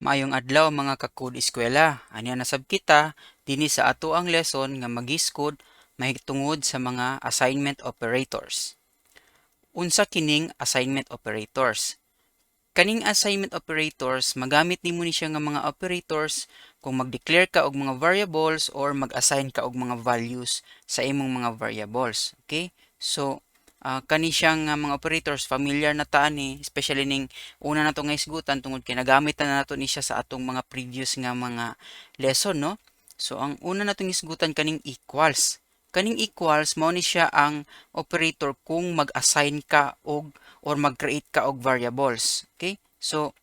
Maayong adlaw, mga ka-Code Eskwela. Ania na sab kita dinhi sa atoang lesson nga maghisgod mahitungod sa mga assignment operators. Unsa kining assignment operators? Kaning assignment operators, magamit nimo ni siya nga mga operators kung mag-declare ka og mga variables or mag-assign ka og mga values sa imong mga variables. Okay? So, kani siyang nga mga operators, familiar na ta ani, especially ning una nato nga hisgutan, tungod kay nagamit na nato ni siya sa atong mga previous nga mga lesson, no? So ang una natong hisgutan, kaning equals. Kaning equals, mao ni siya ang operator kung mag-assign ka og or mag-create ka og variables. Okay? So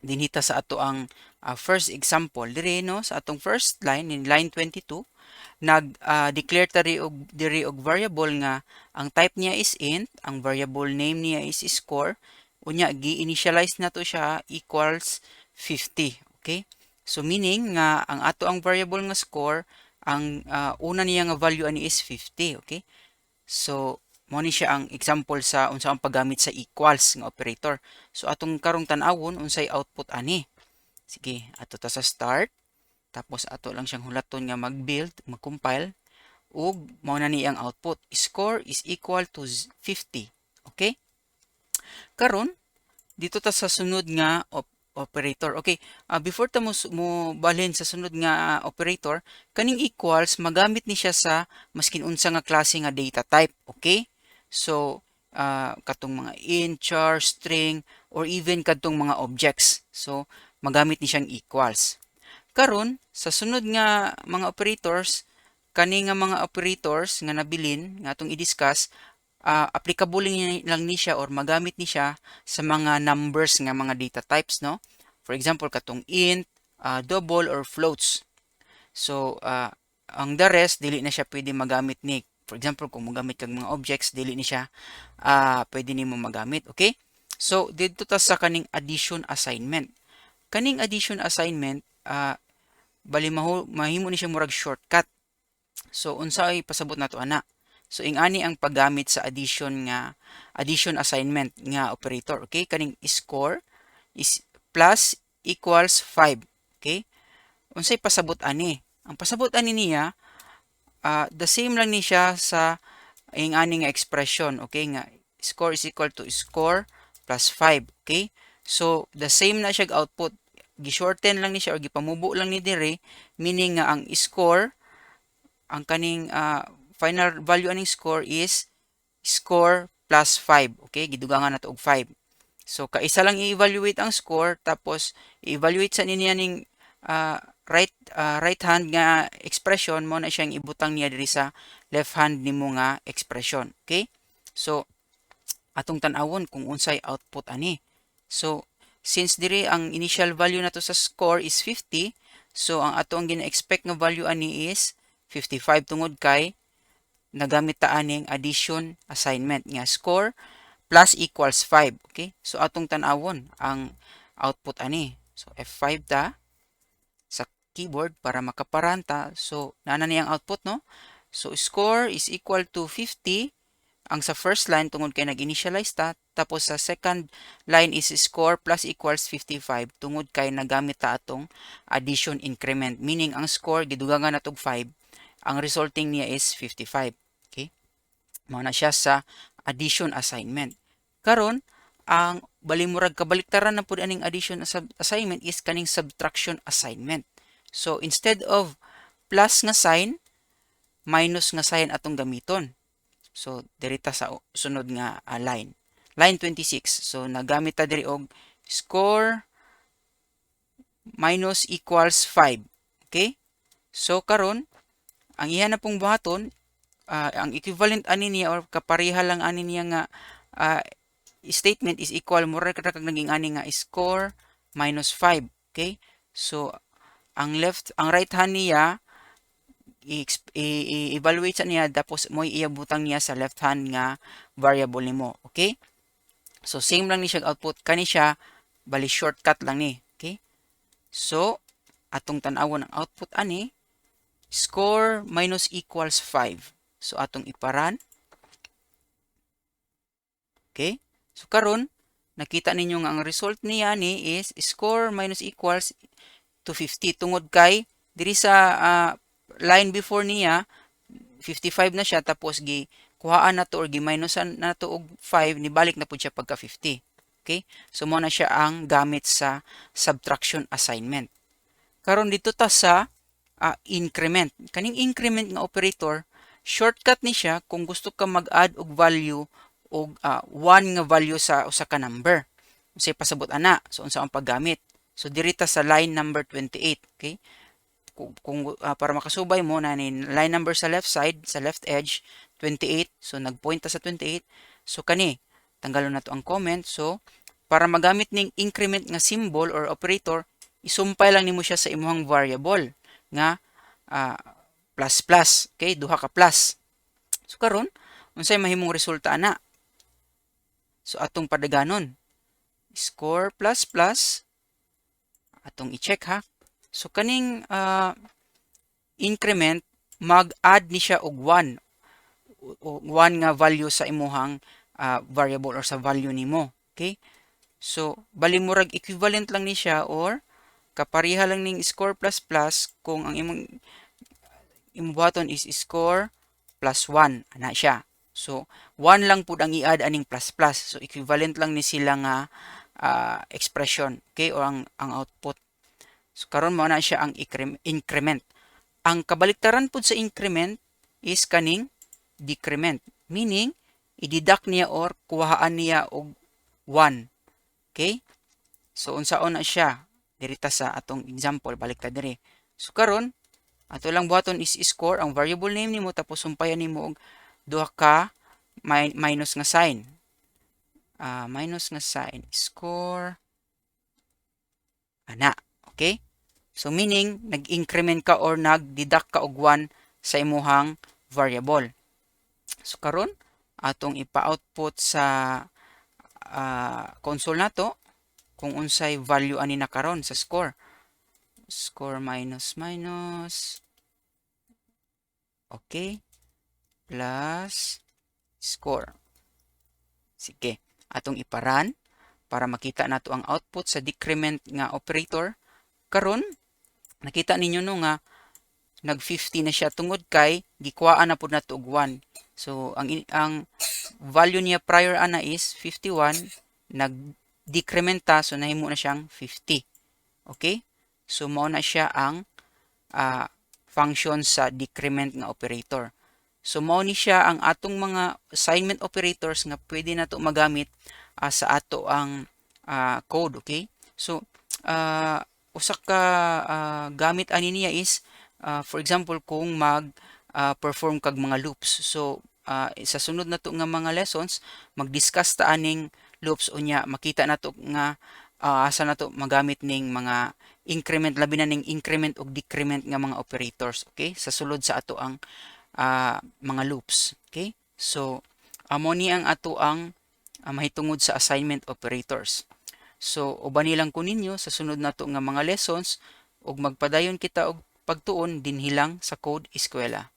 dinhi ta sa ato ang first example diri, no? Sa atong first line, in line 22, nag declare ta og diri og variable nga ang type niya is int, ang variable name niya is score, unya gi-initialize nato siya equals 50. Okay? So meaning nga ang ato ang variable nga score, ang una niya nga value ani is 50. Okay? So mao ni siya ang example sa unsa ang paggamit sa equals nga operator. So atong karong tan-awon unsay output ani. Sige, ato ta sa start. Tapos ato lang siyang hulaton nga mag-build, mag-compile, ug mao na ni ang output. Score is equal to 50. Okay? Karon, dito ta sa sunod nga operator. Okay, before ta mo balhin sa sunod nga operator, kaning equals magamit ni siya sa maskin unsa nga klase nga data type. Okay? So, katong mga int, char, string, or even kadtong mga objects. So, magamit ni siyang equals. Karon, sa sunod nga mga operators, kani nga mga operators nga nabilin nga atong i-discuss, applicable lang ni siya or magamit ni siya sa mga numbers nga mga data types, no? For example, katong int, double or floats. So, ang the rest, dili na siya pwede magamit ni. For example, kung magamit kag mga objects, dili ni siya pwede nimo magamit, okay? So, didto ta sa kaning addition assignment. Kaning addition assignment, bali mahimo ni siya murag shortcut. So unsa ay pasabot nato ana? So ingani ang paggamit sa addition assignment nga operator. Okay, kaning score is plus equals 5. Okay? Unsay pasabot ani? Ang pasabot ani niya, the same lang ni siya sa ingani nga expression, okay, nga score is equal to score plus 5, okay? So the same na siya output, gi-shorten lang ni siya or gipamubo lang ni dire, meaning nga ang score, ang kaning final value aning score is score plus 5. Okay, gidugangan nato og 5. So kaisa lang i-evaluate ang score, tapos i-evaluate sa niya ning right hand nga expression, mo na siyang ibutang niya diri sa left hand nimo nga expression. Okay? So atong tan-awon kung unsay output ani. So since diri ang initial value nato sa score is 50, so ang ato ang gina-expect nga value ani is 55 tungod kay nagamit ta aning addition assignment nga score plus equals 5. Okay? So atong tan-awon ang output ani. So F5 ta sa keyboard para makaparan ta. So naa na niyang output, no? So score is equal to 50 ang sa first line tungod kay nag-initialize ta, tapos sa second line is score plus equals 55 tungod kay nagamit ta atong addition increment, meaning ang score gidugangan natog 5, ang resulting niya is 55. Okay, mao na siya sa addition assignment. Karon, ang bali murag kabaliktaran na pud aning addition assignment is kaning subtraction assignment. So instead of plus nga sign, minus nga sign atong gamiton. So diri ta sa sunod nga line. Line 26. So nagamit ta diri og score minus equals 5. Okay? So karon, ang iya na pong buhaton, ang equivalent ani niya or kapareha lang ani niya nga statement is equal mura ra kag naging ani nga score minus 5. Okay? So ang right hand niya i-evaluate sa niya, tapos mo iabutang niya sa left hand nga variable nimo. Okay? So same lang ni siya output. Kani siya bali shortcut lang ni. Okay? So atong tan-awon ang output ani, score minus equals 5. So atong iparan. Okay? So karon, Nakita ninyo nga ang result niya ni is score minus equals to 50 tungod kay diri sa line before niya, 55 na siya, tapos gi kuhaan na to or gi-minusan na to og 5, nibalik na pud siya pagka 50. Okay? So mao na siya ang gamit sa subtraction assignment. Karon, dito ta sa increment. Kaning increment nga operator, shortcut ni siya kung gusto ka mag-add og value og 1 nga value sa usa ka number. Unsay pasabot ana? So unsa ang paggamit? So diri ta sa line number 28, okay? Kung para makasubay mo na ni line number sa left side, sa left edge, 28. So nagpoint ta sa 28. So kani, tanggalon nato ang comment. So para magamit ning increment nga symbol or operator, isumpay lang nimo siya sa imong variable nga plus plus, okay? Duha ka plus. So karon, unsay mahimong resulta ana? So atong padaganon. Score plus plus, atong i-check ha. So kaning increment, mag-add ni siya og 1 1 nga value sa imuhang variable or sa value nimo. Okay? So bali murag equivalent lang ni siya or kapareha lang ning score plus plus kung ang imong buhaton is score plus 1 ana siya. So 1 lang pud ang i-add aning plus plus. So equivalent lang ni sila nga expression, okay, or ang output. So karon, mao na siya ang increment. Ang kabaliktaran pud sa increment is kaning decrement, meaning i-deduct niya or kuhaan niya og 1. Okay? So unsaon na siya? Diri ta sa atong example, balik ta diri. So karon, ato lang buhaton is score ang variable name nimo, tapos sumpayan nimo og duha ka minus nga sign. Minus nga sign, score ana. Okay? So meaning nag-increment ka or nag-deduct ka og 1 sa imuhang variable. So karon, atong ipa-output sa console nato kung unsay value ani na karon sa score. Score minus minus, okay, plus score. Sige, atong ipa-run para makita nato ang output sa decrement nga operator. Karon, nakita ninyo no nga nag 50 na siya tungod kay gikuhaan na pud nato og 1. So ang value niya prior ana is 51, nag decrementa, so nahimo na siyang 50. Okay? So mao na siya ang function sa decrement nga operator. So mao ni siya ang atong mga assignment operators nga pwede nato magamit sa ato ang code, okay? So usa ka gamit ani niya is for example, kung mag perform kag mga loops. So sa sunod nato nga mga lessons, mag-discuss ta aning loops, unya makita nato nga asa nato magamit ning mga increment, labi na ning increment ug decrement nga mga operators, okay, sa sulod sa ato ang mga loops, okay? So amo ni ang ato ang mahitungod sa assignment operators. So ubani lang ko ninyo sa sunod nato nga mga lessons ug magpadayon kita og pagtuon dinhi lang sa Code Eskwela.